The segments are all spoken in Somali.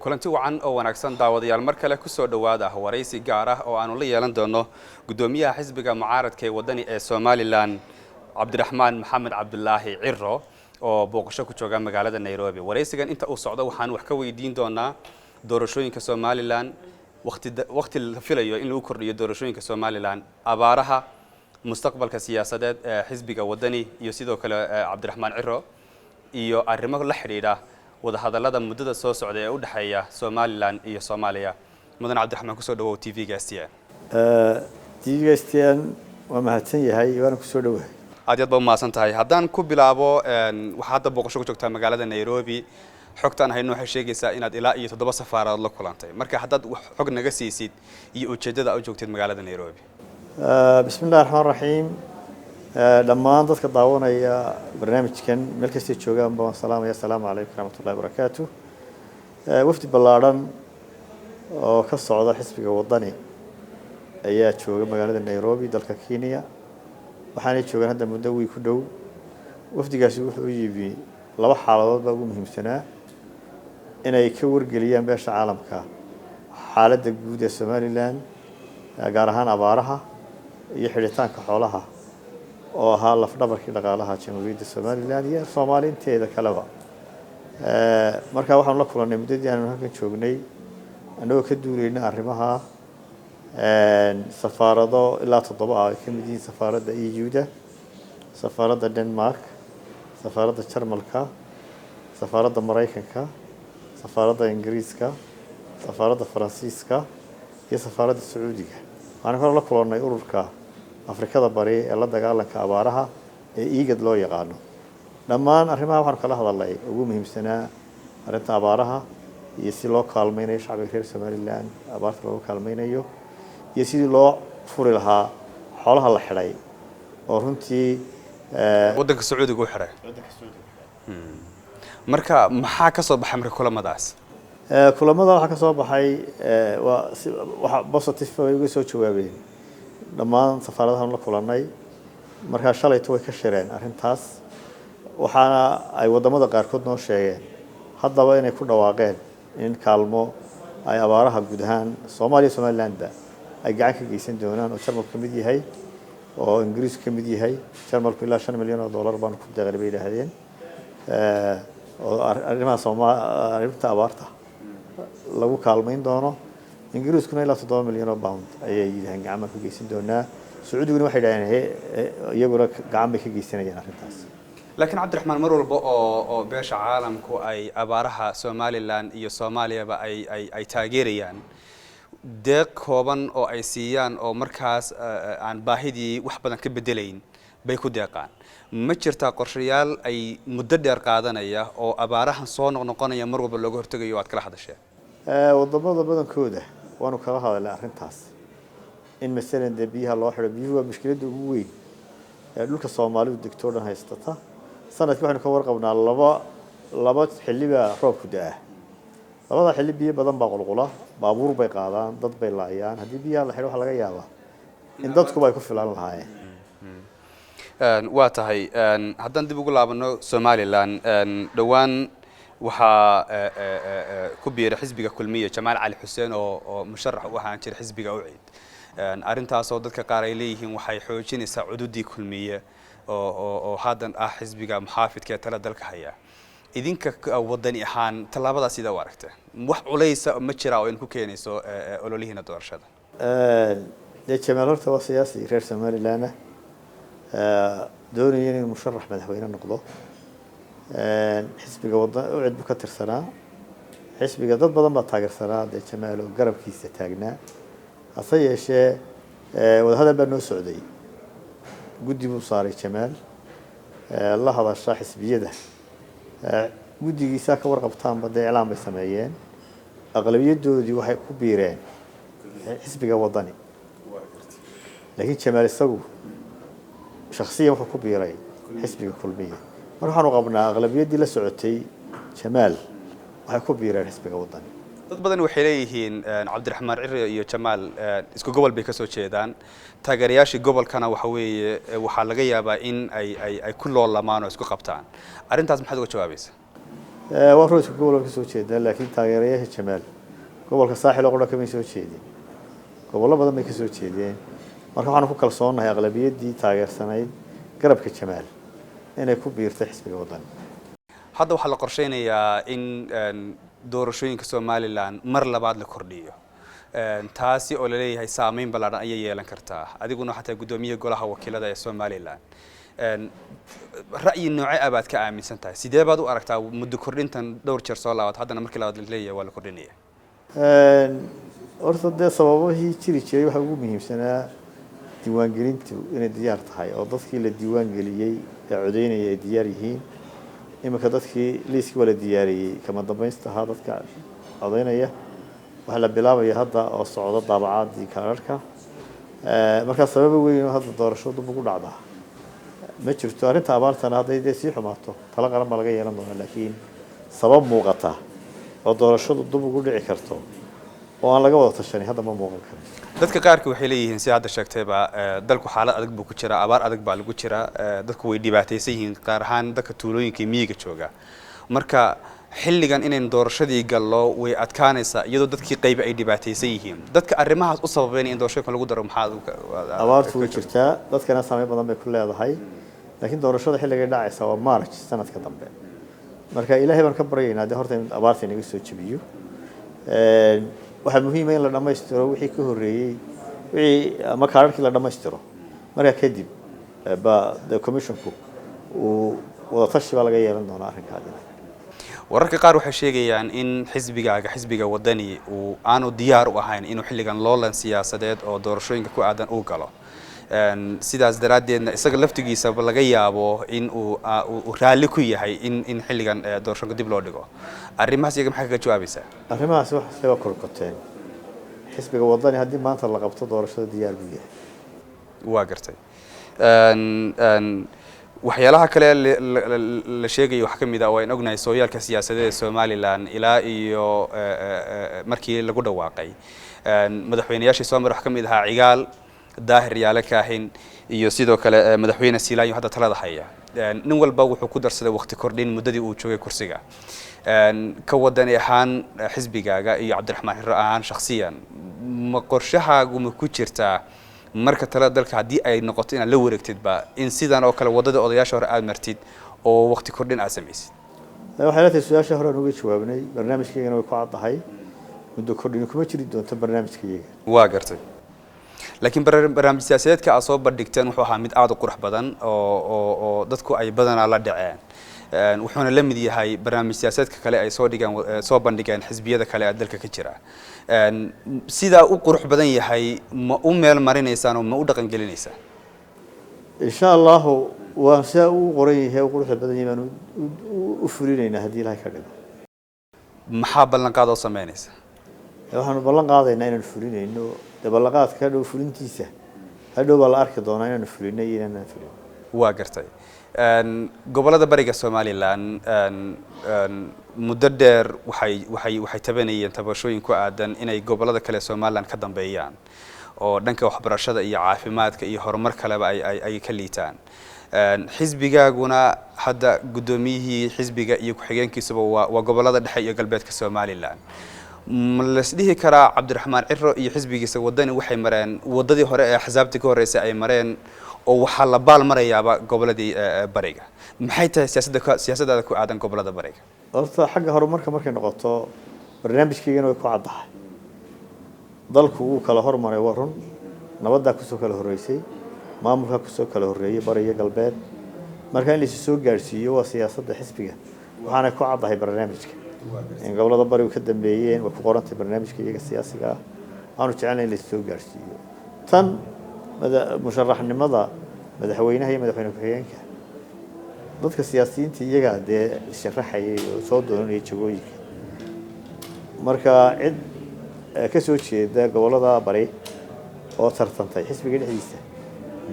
Kulanti wacan oo wanaagsan, daawadayaal. Mar kale kusoo dhowaada waraysi gaar ah oo aanu la yeelan doono guddoomiyaha xisbiga mucaaradka ee Waddani ee Somaliland, Cabdiraxmaan Maxamed Cabdulaahi Ciro, oo booqasho ku jooga magaalada Nairobi. Waraysigan inta uu socdo waxaan wax ka weydiin doonaa doorashooyinka Somaliland, waqti la filayo in lagu kordhiyo doorashooyinka Somaliland, abaaraha, mustaqbalka siyaasadeed ee xisbiga Waddani iyo sidoo kale Cabdiraxmaan Ciro, iyo arrimo la xidhiidha wadahadallada muddada soo socda ee u dhexeeya Somaliland iyo Soomaaliya. Mudan Cabdiraxmaan, kusoo dhawow TV-ga STN. TV-ga STN waa mahadsan yahay, waana kusoo dhowahay. Aad iyo aad ba umahadsan tahay. Haddaan ku bilaabo, waxaa hadda booqasho ku joogtaa magaalada Nairobi. Xogtaan hayno waxay sheegaysaa inaad ilaa iyo toddoba safaaradood la kulantay. Marka haddaad xog naga siisid iyo ujeeddada u joogteed magaalada Nairobi. Bismi illahi raxmaan raxiim. Dhammaan dadka daawanaya barnaamijkan meel kastay joogaan baan salaamaya. Asalaamu calaykum waraxmatullahi wabarakaatu. Wafdi ballaadhan oo ka socda xisbiga Waddani ayaa jooga magaalada Nairobi, dalka Kenya. Waxaanay joogaan hadda muddo wii ku dhow. Wafdigaasi wuxuu u yimi laba xaaladood baa ugu muhiimsanaa: inay ka wargeliyaan beesha caalamka xaaladda guud ee Somaliland, gaar ahaan abaaraha iyo xidhitaanka xoolaha oo ahaa lafdhabarkii dhaqaalaha Jamhuuriyadda Somaliland iyo Soomaali inteeda kaleba. Marka waxaanu la kulannay muddadii aanu halkan joognay, annagoo ka duuleyna arrimaha, safaarado ilaa toddoba ah, ay ka mid yihiin safaaradda EU-da, safaaradda Denmark, safaaradda Jarmalka, safaaradda Maraykanka, safaaradda Ingiriiska, safaaradda Faransiiska iyo safaaradda Sacuudiga. Waxaan kaloo la kulannay ururka Afrikada Bari ee la dagaalanka abaaraha ee IGAD loo yaqaano. Dhammaan arrimaha waxaanu kala hadalnay ugu muhiimsanaa arrinta abaaraha iyo si loo kaalmaynayo shacbiga reer Somaliland, abaarta loogu kaalmaynayo, iyo sidii loo furi lahaa xoolaha la xidhay oo runtii waddanka Sacuudiga u xidhay. Marka maxaa ka soo baxay marka kulamadaas? Kulamada waxaa ka soo baxay waa si waxa positive bay uga soo jawaabeen dhammaan safaaradahan la kulannay. Markaa shalayto way ka shireen arrintaas, waxaana ay waddamada qaarkood noo sheegeen haddaba inay ku dhawaaqeen in kaalmo ay abaaraha guud ahaan Soomaaliya, Somalilandba ay gacan ka geysan doonaan, oo Jarmalku ka mid yahay oo Ingiriisku ka mid yahay. Jarmalku ilaa $5 milyan baanu ku deeqnay bay yidhaahdeen, oo arrimaha sooma arrinta abaarta lagu kaalmayn doono. Ingiriiskuna ilaa £7 milyan ayay yidhahdeen gacan baan ka geysan doonaa. Sacuudiguna waxay yidhahdeen iyaguna gacan bay ka geysanayaan arrintaas. Laakiin Cabdiraxmaan, mar walba oo beesha caalamku ay abaaraha Somaliland iyo Soomaaliyaba ay taageerayaan, deeq kooban oo ay siiyaan oo markaas aan baahidii wax badan ka bedelayn bay ku deeqaan. Ma jirtaa qorshayaal ay muddo dheer qaadanaya oo abaarahan soo noqnoqonaya mar walba looga hortegayo o aad kala hadasheen? Wadamada badankooda waanu kala hadalnay arrintaas, in masalan dee biyaha loo xidho. Biyuhu waa mushkiladda ugu weyn ee dhulka Soomaalidu degto o dhan haystata. Sanadkii waxaynu ka warqabnaa laba xilli baa roobku da-ah. Labada xilli biyo badan baa qulqula, baabuur bay qaadaan, dad bay laayaan. Haddii biyaha la xidho, waxaa laga yaabaa in dadkuba ay ku filan lahaayeen. Waa tahay. Haddaan dib ugu laabano Somaliland, dhowaan waxaa ku biiray xisbiga Kulmiye Jamaal Cali Xuseen oo musharax u ahaan jiray xisbiga UCID, arrintaasoo dadka qaar ay leeyihiin waxay xoojinaysaa cududii Kulmiye oo haddan ah xisbiga muxaafidka ee tala dalka haya. Idinka Wadani ahaan tallaabadaas sidaa u aragtee? Wax culaysa ma jira oo in ku keenayso ololihiina doorashada? Dee Jamaal horta waa siyaasi reer Somaliland ah, doonaya inuu musharax madaxweyne noqdo. Xisbiga wada UCID buu ka tirsanaa. Xisbiga dad badan baa taageersanaa dee Jamaal oo garabkiisa taagnaa. Hase yeeshee wadahadal baa noo socday. Guddi buu saaray Jamaal la hadasha xisbiyada. Guddigiisaa ka warqabtaanba dee iclaan bay sameeyeen, aqlabiyadoodii waxay ku biireen xisbiga Wadani. Laakiin Jamaal isagu shaksiyan wuxuu ku biiray xisbiga Kulmiye. Marka waxaanu qabnaa aqlabiyaddii la socotay Jamaal waxay ku biireen xisbiga Wadani. Dad badan waxay leeyihiin Cabdiraxmaan Cire iyo Jamaal isku gobol bay ka soo jeedaan, taageerayaashii gobolkana waxa weeye waxaa laga yaabaa in ay ku loolamaan oo isku qabtaan. Arrintaas maxaad uga jawaabaysaa? Waa roodka gobolka kasoo jeedaa, laakiin taageerayaasha Jamaal gobolka Saaxil oo qura kamay soo jeedin, gobollo badan bay kasoo jeedeen. Marka waxaanu ku kalsoonahay aqlabiyaddii taageersanayd garabka Jamaal inay ku biirtay xisbiga Waddani. Hadda waxaa la qorsheynayaa in doorashooyinka Somaliland mar labaad la kordhiyo, taasi oo laleeyahay saameyn ballaadhan ayay yeelan kartaa. Adiguna xataa guddoomiyaha golaha wakiilada ee Somaliland, ra'yi noocee ah baad ka aaminsan tahay? Sidee baad u aragtaa muddo kordhintan dhowr jeer soo laabat, haddana markii labaad laleeyahay waa la kordhinaya? Horta dee sababahii jiri jiray waxaa ugu muhiimsanaa diiwaangelintu inay diyaar tahay oo dadkii la diiwaangeliyey ee codeynaya ay diyaar yihiin. Iminka dadkii liiskii waa la diyaariyey kama dambaysta ahaa dadka codeynaya. Waxaa la bilaabaya hadda oo socdo daabacaadii kaararka. Markaa sababa weyn oo hadda doorasho dib ugu dhacdaa ma jirto. Arrinta abaartana hadday dee sii xumaato talo qaran baa laga yeelan doonaa, laakiin sabab muuqata oo doorashadu dib ugu dhici karto oo aan laga wada tashanin hadda ma muuqan karo. Dadka qaarka waxay leeyihiin, si hadda sheegtayba, dalku xaalad adag buu ku jiraa, abaar adag baa lagu jiraa, dadku way dhibaataysan yihiin, qaar ahaan dadka tuulooyinka iyo miyiga jooga. Marka xilligan inaynu doorashadii gallo way adkaanaysaa iyadoo dadkii qayba ay dhibaataysan yihiin. Dadka arrimahaas u sababeynaya in doorashooyinka lagu daro maxaa? Abaartu way jirtaa, dadkana saameyn badan bay ku leedahay, laakiin doorashada xilligay dhacaysa waa March sanadka dambe. Marka Ilaahay baan ka baryaynaa dee horta in abaarta inaga soo jebiyo. Waxaa muhiima in la dhammaystiro wixii ka horreeyey, wixii ama kaararkii la dhammaystiro. Markaa kadib ba de commissionku uu wadatashi baa laga yeelan doonaa arrinkaadina. Wararka qaar waxay sheegayaan in xisbigaaga, xisbiga Wadani, uu aanu diyaar u ahayn inuu xilligan loolan siyaasadeed oo doorashooyinka ku aadan uu galo, sidaas daraaddeedna isaga laftigiisaba laga yaabo in uu raalli ku yahay in xilligan doorashooyinka dib loo dhigo. Arrimahaas iyaga maxaa kaga jawaabaysaa? Arrimahaasi wax waa korkoteen. Xisbiga Wadani haddii maanta la qabto doorashada diyaar buu yahay. Waa gartay. Waxyaalaha kale la sheegayo waxaa ka mid ah oo aynu ognahay sooyaalka siyaasadeed ee Somaliland ilaa iyo markii lagu dhawaaqay, madaxweynayaashii soo maray waxaa ka mid ahaa Cigaal, Daahir Yaale Kaahin iyo sidoo kale madaxweyne Siilaanyo hadda talada haya. Nin walba wuxuu ku darsaday waqti kordhin muddadii uu joogay kursiga. Ka Wadani ahaan xisbigaaga iyo Cabdiraxmaan Xirro ahaan shakhsiyan, ma qorshahaagu ma ku jirtaa marka talada dalka haddii ay noqoto inaad la wareegtidba in sidan oo kale waddada odayaasha hore aada martid oo waqti kordhin aad samaysid? Waxay la tahay su-aasha hore aan uga jawaabnay, barnaamijkaygana way ku caddahay, muddo kordhini kuma jiri doonto barnaamijkayaga. Waa gartay, laakiin barnaamij siyaasadeedka aad soo bandhigteen wuxuu ahaa mid aada u qurux badan oo dadku ay badanaa la dhaceen, wuxuuna la mid yahay barnaamij siyaasadeedka kale ay soo dhigeen, soo bandhigeen xisbiyada kale ee dalka ka jira. Sidaa u qurux badan yahay ma u meel marinaysaan oo ma u dhaqan gelinaysaan? Insha Allahu waan sidaa u qoran yahay u quruxda badan yahay baan u fulinaynaa haddii Ilahay ka dhigo. Maxaa ballanqaad oo sameynaysa? Waxaanu ballan qaadaynaa inaanu fulinayno. Dee ballanqaadka hadhow fulintiisa hadhow baa la arki doonaa inaanu fulinay iyo inaanaan fulin. Waa gartay. Gobolada bariga Somaliland muddo dheer waxay tabanayeen tabashooyin ku aadan inay gobolada kale Somaliland ka dambeeyaan oo dhanka waxbarashada iyo caafimaadka iyo horumar kaleba ay ka liitaan. Xisbigaaguna hadda guddoomiyihii xisbiga iyo ku-xigeenkiisuba waa gobolada dhexe iyo galbeedka Somaliland. Ma las dhihi karaa Cabdiraxmaan Ciro iyo xisbigiisa Wadani waxay mareen waddadii hore ee axsaabtii ka horreysay ay mareen oo waxaa la baal marayaaba goboladii bariga? Maxay tahay siyaasadda siyaasaddaada ku aadan gobolada bariga? Horta xagga horumarka markay noqoto barnaamijkaygana way ku caddahay. Dalku wuu kala hormaray, waa run. Nabaddaa kusoo kala horreysay, maamulkaa kusoo kala horreeyey bari iyo galbeed. Marka in laisu soo gaadhsiiyo waa siyaasadda xisbiga, waxaanay ku caddahay barnaamijka in gobolada barigu ka dambeeyeen. Way ku qorantay barnaamijka iyaga siyaasiga ah. Waanu jecelnahay in laisu soo gaadhsiiyo. Tan musharaxnimada madaxweynaha iyo madaxweyne ku-xigeenka, dadka siyaasiyiinta iyagaa dee sharaxayay oo soo doonanaya jagooyinka. Marka cid ka soo jeeda gobolada bari oo tartantay xisbiga dhexdiisa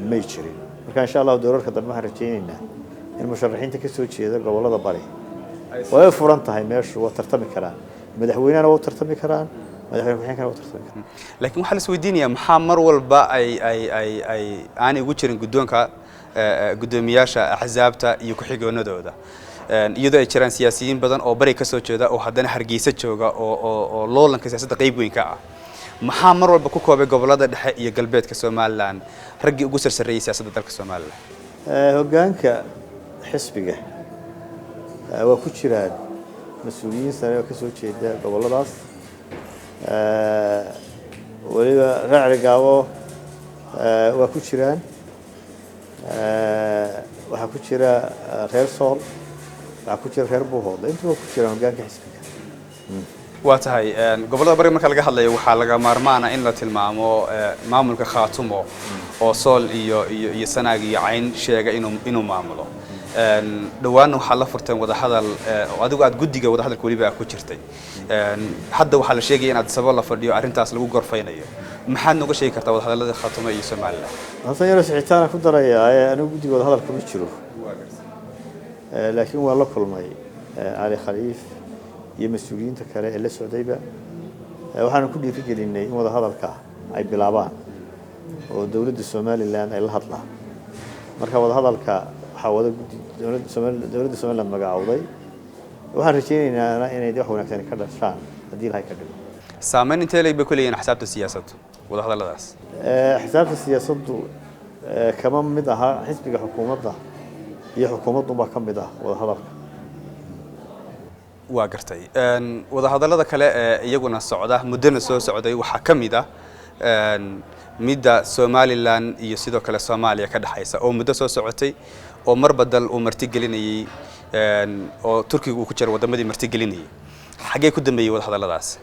may jirin. Marka insha Allahu doorarka dambe waxaan rajaynaynaa in musharaxiinta ka soo jeeda gobolada bari way furan tahay meeshu, waa tartami karaan, madaxweynehana waa u tartami karaan, madaxweyne ku-xigeenkana waa u tartami karaan. Laakiin waxaa la isweydiinayaa maxaa mar walba ay aanay ugu jirin guddoonka, guddoomiyaasha axsaabta iyo ku-xigoonadooda Iyadoo ay jiraan siyaasiyiin badan oo bari ka soo jeeda oo haddana Hargeysa jooga oo loolanka siyaasadda qayb weyn ka ah, maxaa mar walba ku koobay gobolada dhexe iyo galbeedka Somaliland raggii ugu sarsareeyay siyaasadda dalka Somaliland? Hoggaanka xisbiga waa ku jiraan mas-uuliyiin sare oo ka soo jeeda gobolladaas, weliba reer Ceerigaabo waa ku jiraan, waxaa ku jira reer Sool, waxaa ku jira reer Buuhoodle, intuba ku jiraan hoggaanka xisbiga. Waa tahay. Gobollada bari marka laga hadlayo, waxaa laga maarmaana in la tilmaamo maamulka Khaatumo oo Sool iyo Sanaag iyo Cayn sheega inuu maamulo. Dhowaanna waxaa la furteen wadahadal oo adigu aad guddiga wadahadalka weliba ku jirtay. Hadda waxaa la sheegaya in Addis Ababa la fadhiyo, arrintaas lagu gorfaynayo. Maxaad nooga sheegi kartaa wadahadallada Khaatumo iyo Somaliland? Hasan yaro sixitaana ku darayaa, anigu guddiga wadahadal kuma jiro, laakiin waa la kulmay Cali Khaliif iyo mas-uuliyiinta kale ee la socdayba. Waxaanu ku dhiirigelinay in wadahadalka ay bilaabaan oo dowladda Somaliland ay la hadlaan. Marka wadahadalka waxaa wada guddi dowladda Somaliland magacowday. Waxaan rajaynaynaa inay wax wanaagsan ka dhashaan haddii Ilahay ka dhigo. Saameyn intee leeg bay ku leeyihin axsaabta siyaasaddu wadahadalladaas? Xisaabta siyaasaddu kama mid aha xisbiga xukuumadda iyo xukuumaddunbaa ka mid ah wadahadalka. Waa gartay. Wadahadallada kale ee iyaguna socda, muddona soo socday, waxaa ka mid ah midda Somaliland iyo sidoo kale Soomaaliya ka dhexaysa oo muddo soo socotay oo marba dal uu martigelinayey, oo Turkiga uu ku jira waddamadii martigelinayay. Xaggee ku dambeeyey wadahadalladaas?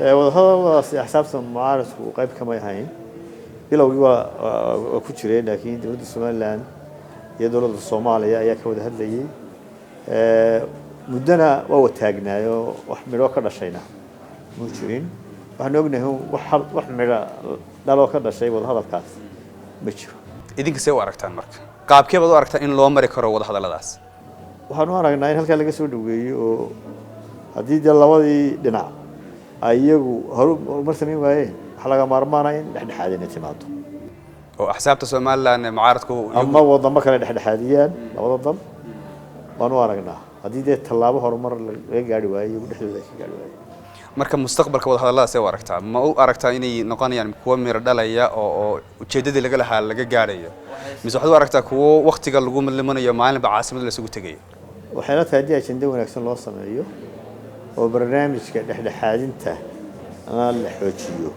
Wadahadalladaasi axsaabta mucaaradku qayb kamay ahayn. Bilowgii waa ku jireen, laakiin dowladda Somaliland iyo dowladda Soomaaliya ayaa ka wada hadlayey. Muddona waa wataagnaayo, wax midho ka dhashayna muu jirin. Waxaan ognahay wax midho dhaloo ka dhashay wadahadalkaas ma jiro. Idinka see u aragtaan marka? Qaabkee baad u aragtaan in loo mari karo wadahadalladaas? Waxaan u aragnaa in halkaa laga soo dhaweeyo oo haddii dee labadii dhinac ay iyagu horumar samayn waayeen, waxaa laga maarmaanaya in dhexdhexaadina timaado. Oo axsaabta Somaliland ee mucaaradku ama wadamo kale dhexdhexaadiyaan labada dal waan u aragnaa, haddii dee tallaabo horumar laga gaari waayo iyagu dhexdooda ay ka gaari waayeen. Marka mustaqbalka wadahadalladaas see u aragtaa? Ma u aragtaa inay noqonayaan kuwo miro dhalaya oo ujeeddadii laga lahaa laga gaarayo, mise waxaad u aragtaa kuwo waktiga lagu limanayo, maalinba caasimada la isugu tegayo? Waxay la tahay haddii ajende wanaagsan loo sameeyo oo barnaamijka dhexdhexaadinta la xoojiyo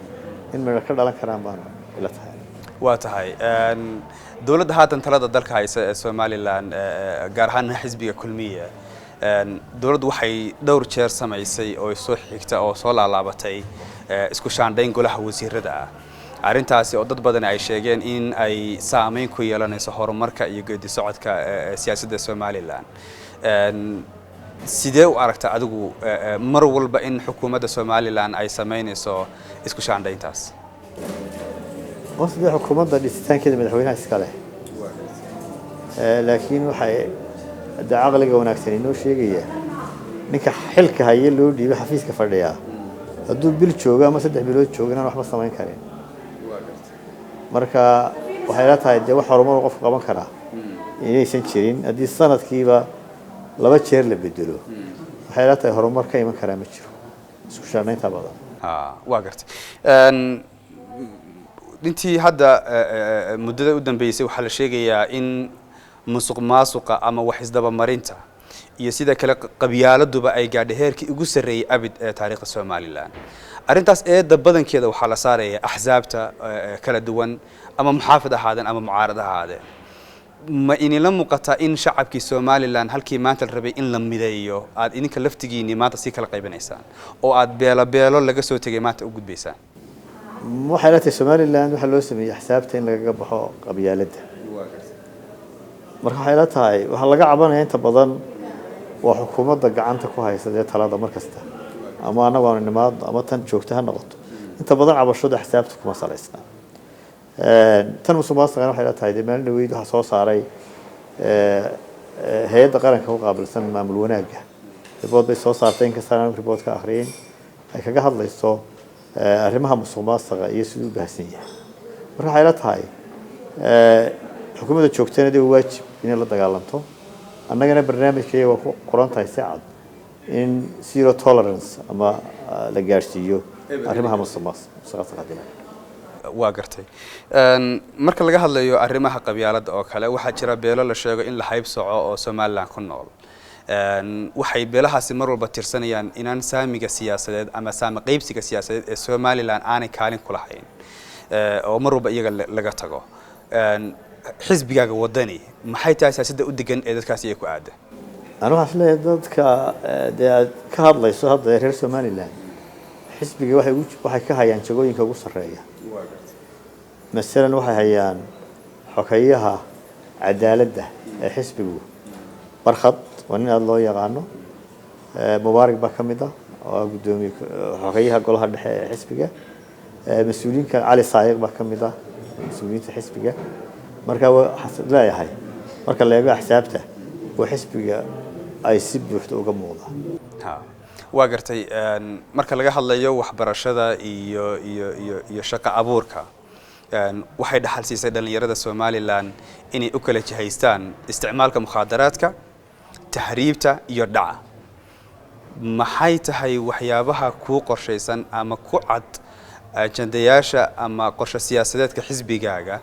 in midho ka dhalan karaan baan ila tahay. Waa tahay. Dowladda haatan talada dalka haysa ee Somaliland, gaar ahaan xisbiga Kulmiye, dowladdu waxay dhowr jeer samaysay oo soo xigta oo soo laalaabatay isku shaandhayn golaha wasiirada ah, arrintaasi oo dad badan ay sheegeen in ay saameyn ku yeelanayso horumarka iyo geedi socodka siyaasadda Somaliland. Sidee u aragta adigu mar walba in xukuumadda Somaliland ay samaynayso isku shaandhayntaas? Horta dee xukuumadda dhisitaankeeda madaxweynaha iska leh, laakiin waxay de caqliga wanaagsan inoo sheegaya ninka xilka haya loo dhiibay xafiiska fadhiyaa hadduu bil joogo ama 3 bilood joogo inaan waxba samayn karin. Marka waxay la tahay dee wax horumar qofku qaban karaa inaysan jirin haddii sanadkiiba laba jeer la bedelo. Waxay la tahay horumar ka iman karaa ma jiro isku shaandhaynta badan. Waa gartay. Intii hadda muddada u dambeysay waxaa la sheegayaa in musuq maasuqa ama wax isdabamarinta iyo sida kale qabyaaladuba ay gaadhay heerkii ugu sarreeyey abid ee taariikhda Somaliland. Arrintaas eedda badankeeda waxaa la saaraya axsaabta kala duwan, ama muxaafid ahaadeen ama mucaarad ahaadeen. Ma inila muuqataa in shacabkii Somaliland halkii maanta la rabay in la mideeyo aad idinka laftigiinii maanta sii kala qaybinaysaan oo aad beelo beelo laga soo tegay maanta u gudbaysaan? Waxay la tahay Somaliland waxaa loo sameeyey axsaabta in lagaga baxo qabyaaladda. Marka waxay la tahay waxaa laga cabanaya inta badan waa xukuumadda gacanta ku haysa dee talada mar kasta, ama annagu aanu nimaadno ama tan joogta ha noqoto. Inta badan cabashooda axsaabta kuma salaysna. Tan musuq maasuqana waxay la tahay dee maalin dhaweyd waxaa soo saaray hay-adda qaranka u qaabilsan maamul wanaagga, report bay soo saartay, inkastaan anigu report ka akhriyin, ay kaga hadlayso arrimaha musuq maasuqa iyo siduu u baahsan yahay. Marka waxay la tahay xukuumadda joogtana dee waajib inay la dagaalanto. Annagana barnaamijkaya waa ku qoran tahay si cad in zero tolerance ama la gaadhsiiyo arrimaha musuqmaasuqa. Waa gartay. Marka laga hadlayo arrimaha qabyaaladda oo kale, waxaa jira beelo la sheego in la hayb soco oo Somaliland ku nool. Waxay beelahaasi mar walba tirsanayaan inaan saamiga siyaasadeed ama saami qaybsiga siyaasadeed ee Somaliland aanay kaalin ku lahayn, oo mar walba iyaga laga tago. Xisbigaaga Wadani maxay tahay siyaasadda u degan ee dadkaasi ay ku aada? Anu waxaan isleeyahay dadka dee aad ka hadlayso hadda ee reer Somaliland xisbiga waxay ka hayaan jagooyinka ugu sarreeya. Masalan, waxay hayaan xogeyaha cadaaladda ee xisbigu, Barkhad, waa nin aada loo yaqaano. Mubaarak baa ka mid ah oo ah guddoomiye xogeyaha golaha dhexe ee xisbiga. Mas-uuliyiinka Cali Saayiq baa ka mid ah mas-uuliyiinta xisbiga. Marka waxaan leeyahay, marka la eego axsaabta, waa xisbiga ay si buuxda uga muuqdaan. Ha, waa gartay. Marka laga hadlayo waxbarashada iyo shaqo abuurka, waxay dhaxal siisay dhalinyarada Somaliland inay u kala jihaystaan isticmaalka mukhaadaraadka, tahriibta iyo dhaca. Maxay tahay waxyaabaha kuu qorshaysan ama ku cad ajandayaasha ama qorshe siyaasadeedka xisbigaaga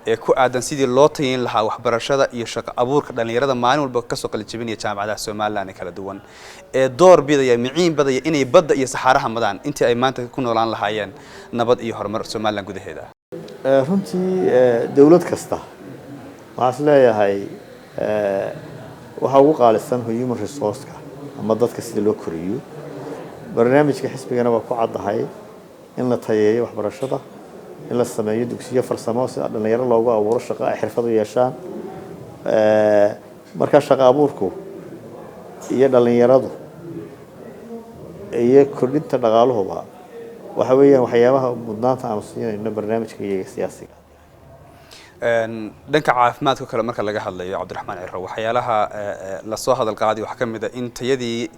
ee ku aadan sidii loo tayin lahaa waxbarashada iyo shaqo abuurka dhalinyarada maalin walba kasoo qalijabinaya jaamacadaha Somaliland ee kala duwan, ee door bidaya, miciin badaya inay badda iyo saxaaraha madaan intii ay maanta ku noolaan lahaayeen nabad iyo horumar Somaliland gudaheeda? Runtii dowlad kasta waxaan is leeyahay waxaa ugu qaalisan human resource-ka ama dadka sida loo koriyo. Barnaamijka xisbigana waa ku caddahay in la tayeeyo waxbarashada, in la sameeyo dugsiyo farsamo si dhalinyaro loogu abuuro shaqo ay xirfad u yeeshaan. Marka shaqo abuurku iyo dhalinyaradu iyo kordhinta dhaqaaluhuba waxa weeyaan waxyaabaha mudnaanta aanu siinayno barnaamijka iyaga siyaasiga. Dhanka caafimaadka kale marka laga hadlayo, Cabdiraxmaan Ciro, waxyaalaha lasoo hadal qaaday waxaa ka mid a in tayadii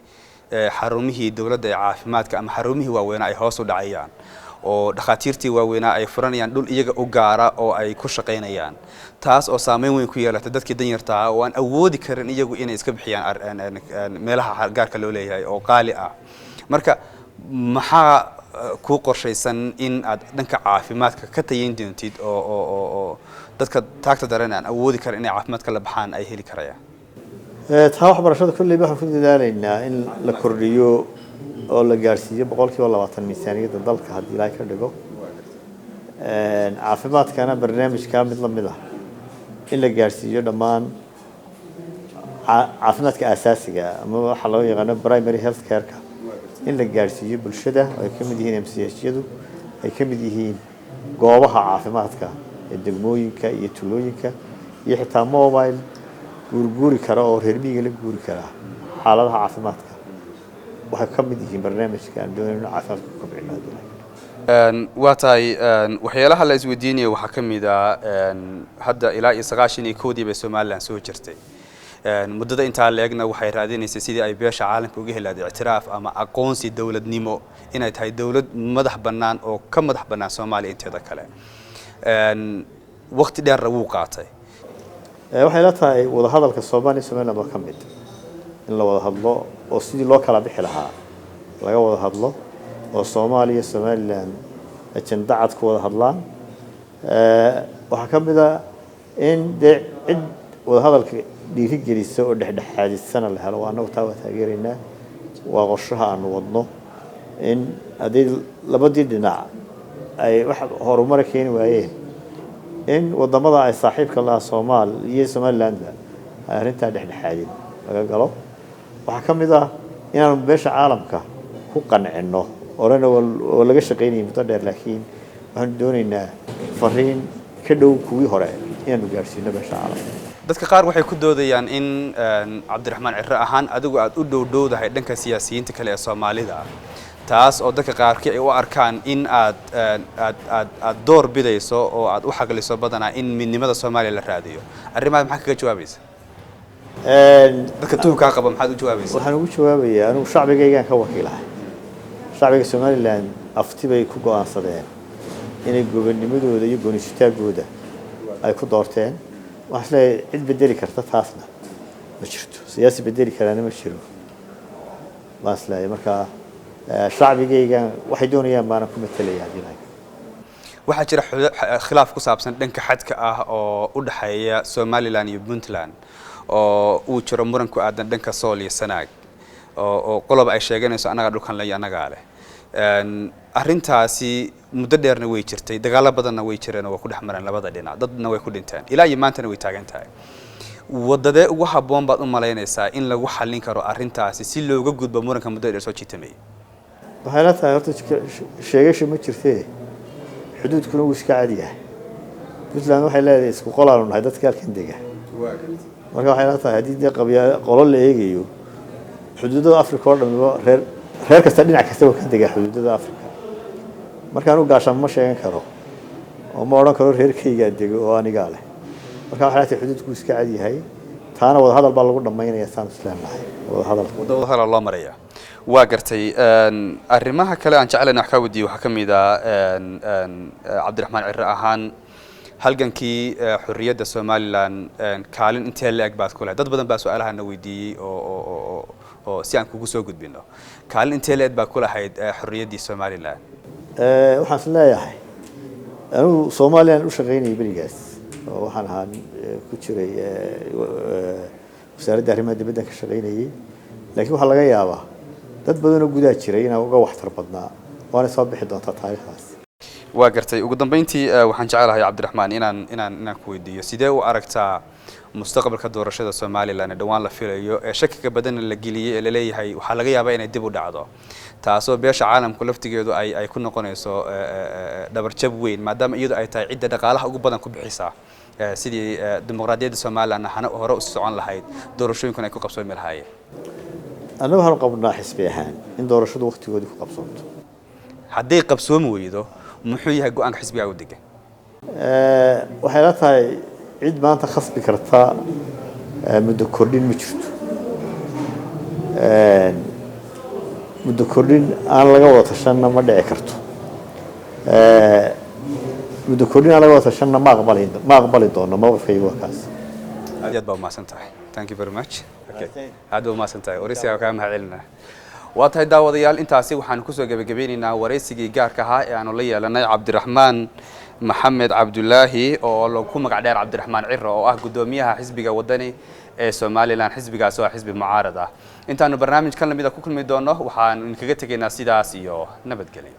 xarumihii dowladda ee caafimaadka ama xarumihii waaweynaa ay hoos u dhacayaan, oo dhakhaatiirtii waaweynaa ay furanayaan dhul iyaga u gaara oo ay ku shaqaynayaan, taas oo saameyn weyn ku yeelatay dadkii danyarta ah oo aan awoodi karin iyagu inay iska bixiyaan meelaha gaarka loo leeyahay oo qaali ah. Marka maxaa kuu qorshaysan in aad dhanka caafimaadka ka tayeyn doontid oo dadka taagta daran aan awoodi karin inay caafimaadka la baxaan ay heli karayaan? Taa waxbarashada kolleyba waxaan ku dadaalaynaa in la kordhiyo oo la gaarsiiyo 20% miisaaniyadda dalka, haddii Ilaahay ka dhigo. Caafimaadkana barnaamijkaa mid lamid ah in la gaarsiiyo dhammaan caafimaadka aasaasiga ama waxaa loo yaqaano primary health care-ka in la gaarsiiyo bulshada, oo ay ka mid yihiin MCH-yadu, ay ka mid yihiin goobaha caafimaadka ee degmooyinka iyo tuulooyinka, iyo xitaa mobile guurguuri kara oo reer miyiga la guuri kara xaaladaha caafimaadka. Waxay ka mid yihiin barnaamijka aan doonayno caafimaadka ku kobcino haddii Ilaahay. Waa tahay. Waxyaalaha la isweydiinaya waxaa ka mid ah, hadda ilaa iyo 91-dii bay Somaliland soo jirtay. Muddada intaa la-egna waxay raadinaysay sidii ay beesha caalamka uga helaad ictiraaf ama aqoonsi dowladnimo, inay tahay dowlad madax bannaan oo ka madax bannaan Soomaaliya inteeda kale. Waqti dheerna wuu qaatay. Waxay la tahay wadahadalka Soomaaliya Somaliland waa ka mid in la wada hadlo oo sidii loo kala bixi lahaa laga wada hadlo, oo Soomaaliya Somaliland ajenda cad ku wada hadlaan. Waxaa ka mid a in dee cid wadahadalka dhiirigelisa oo dhexdhexaadisana la helo. Waa annagu taa waa taageeraynaa, waa qorshaha aanu wadno, in haddii labadii dhinac ay wax horumara keeni waayeen, in wadamada ay saaxiibka laha Soomaal iyo Somalilandba ay arrintaa dhexdhexaadin laga galo. Waxaa ka mid ah inaanu beesha caalamka ku qancino orana oo laga shaqaynayay muddo dheer, laakiin waxaanu doonaynaa fariin ka dhow kuwii hore inaanu gaadhsiino beesha caalamka. Dadka qaar waxay ku doodayaan in Cabdiraxmaan Ciro ahaan adigu aad u dhowdhowdahay dhanka siyaasiyiinta kale ee Soomaalida, taas oo dadka qaarkii ay u arkaan in aad door bidayso oo aad u xagliso badanaa in midnimada Soomaaliya la raadiyo. Arrimaha maxaa kaga jawaabaysa? Dadka tuhunkaa qaba maxaad u jawaabaysa? Waxaan ugu jawaabayaa, anigu shacbigaygaan ka wakiilahay. Shacbiga Somaliland afti bay ku go-aansadeen inay gobonimadooda iyo goonisitaagooda ay ku doorteen. Waxaan isleeyahay cid bedeli karta taasna Ma jirto siyaasi bedeli karaana ma jiro baan isleeyahay. Marka shacbigayga waxay doonayaan baana ku matelaya haddii lahayd. Waxaa jira khilaaf ku saabsan dhanka xadka ah oo u dhexeeya Somaliland iyo Puntland, oo uu jiro muran ku aadan dhanka Sool iyo Sanaag, oo qoloba ay sheeganayso annagaa dhulkan le iyo annagaa leh. Arrintaasi muddo dheerna way jirtay, dagaalo badanna way jireen oo waa ku dhex mareen labada dhinac, dadna way ku dhinteen, ilaa iyo maantana way taagan tahay. Wadadee ugu habboon baad u malaynaysaa in lagu xallin karo arrintaasi si looga gudbo muranka muddo dheer soo jiitamayay? Waxay la tahay horta sheegasha ma jirtee, xuduudkuna wuu iska cad yahay. Puntland waxay leedahay isku qolaanu nahay dadka halkan dega. Marka waxay la tahay haddii dee qabya qolo la eegayo, xuduudada Africa oo dhamiba reer kasta dhinac kasta waa ka degaa xuduudada Africa. Marka anigu gaashaan ma sheegan karo oo ma odhan karo reerkaygaa dego oo anigaa leh. Marka waxay la tahay xuduudku wuu iska cad yahay, taana wadahadal baa lagu dhammaynaya saan isleenahay, wadahadal. Wadahadal loo maraya, waa gartay. Arrimaha kale aan jeclayn wax kaa weydiiyo waxaa ka mid ah, Cabdiraxmaan Cire ahaan, halgankii xorriyadda Somaliland kaalin intee la-eg baad ku lahayd? Dad badan baa su-aalahana weydiiyey oo si aan kugu soo gudbino, kaalin intee la-eg baad ku lahayd xorriyaddii Somaliland? Waxaan is leeyahay anigu Soomaaliyaan u shaqaynayay berigaas, oo waxaan ahaa ku jiray wasaaradda arrimaha dibaddan ka shaqaynayay, laakiin waxaa laga yaabaa dad badan oo gudaa jiray inaan uga waxtar badnaa, waana soo bixi doontaa taariikhdaas. Waa gartay. Ugu dambeyntii, waxaan jecelahay, Cabdiraxmaan, inaan ku weydiiyo, sidee u aragtaa mustaqbalka doorashada Somaliland ee dhowaan la filayo, ee shakiga badanna la geliyey, ee laleeyahay waxaa laga yaabaa inay dib u dhacdo, taasoo beesha caalamku laftigeedu ay ku noqonayso dhabarjab weyn, maadaama iyadu ay tahay cidda dhaqaalaha ugu badan ku bixisa sidii dimuqraadiyadda Somaliland hana hore u socon lahayd, doorashooyinkuna ay ku qabsoomi lahaayeen? Annagu waxaanu qabnaa xisbi ahaan in doorashadu waqtigoodii ku qabsoonto. Hadday qabsoomi weydo, muxuu yahay go-aanka xisbigaaga u degan? Waxay la tahay cid maanta khasbi karta muddo kordhin ma jirto. Muddo kordhin aan laga wada tashanna ma dhici karto. Muddo kordhin aan laga wada tashanna ma aqbali doono. Mowqifkaygu waa kaas. Aad iyo aad baa umahadsan tahay. Thank you very much. Okay. Aad baa umahadsan tahay, waraysigaa kaa mahad celinaa. Waa tahay daawadayaal, intaasi waxaan kusoo gebagabeynaynaa waraysigii gaarka ahaa ee aanu la yeelanay Cabdiraxmaan Maxamed Cabdulaahi, oo lagu magac dheer Cabdiraxmaan Ciro, oo ah guddoomiyaha xisbiga Wadani ee Somaliland, xisbigaas oo ah xisbi mucaarad ah. Intaanu barnaamijkan lamida ku kulmi doono, waxaanu idinkaga tegaynaa sidaas iyo nabadgelyo.